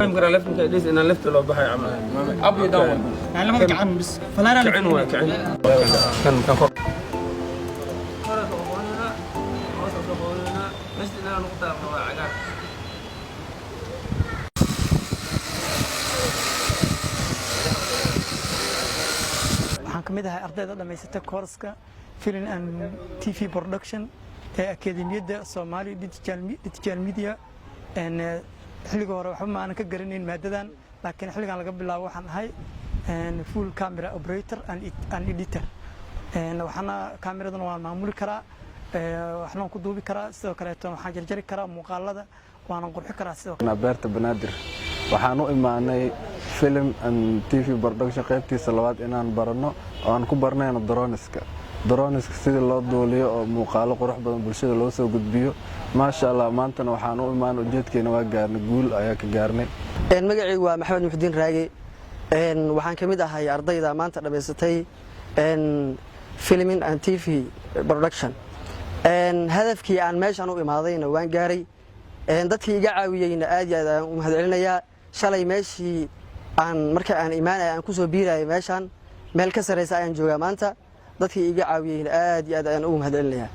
Fahmi karaa left markaa dhis inaan left loo baxayo camal. Up iyo down. Yani labada gacan bis falaara. Kicin waa kicin. Kan kor. Kor soo qabanayna, hoos soo qabanayna, meesha inaan nuqta waa cagaar. Waxaan ka mid ahay ardayda dhammaysatay koorska Film and TV Production ee Akademiyadda Somali Digital Media. Xilliga hore waxba ma aanan ka garanayn maadadan, laakiin xilligan laga bilaabo waxaan ahay full camera operator and editor. Waxaana kaamiradana waan maamuli karaa, waxna waan ku duubi karaa, sidoo kaleeto waxaan jarjari karaa muuqaalada, waanan qurxi karaa sidoo kale. Beerta Banaadir waxaan u imaanay Film and TV Production qaybtiisa labaad inaan baranno, oo aan ku baranayno drones-ka sidii loo duuliyo oo muuqaalo qurux badan bulshada loo soo gudbiyo. Maasha Allah, maantana waxaan u imaan ujeedkeena waa gaarnay, guul ayaa ka gaarnay. Magacaygu waa Maxamed Muxudiin Raage. Waxaan ka mid ahay ardayda maanta dhammaysatay Filming and TV Production. Hadafkii aan meeshaan u imaadayna waan gaaray. Dadkii iga caawiyeyna aad iyo aad ayaan u mahadcelinayaa. Shalay meeshii aan marka aan imaanaya aan kusoo biirayay, meeshaan meel ka sarreysa ayaan joogaa maanta. Dadkii iga caawiyeyna aad iyo aad ayaan ugu mahadcelinayaa.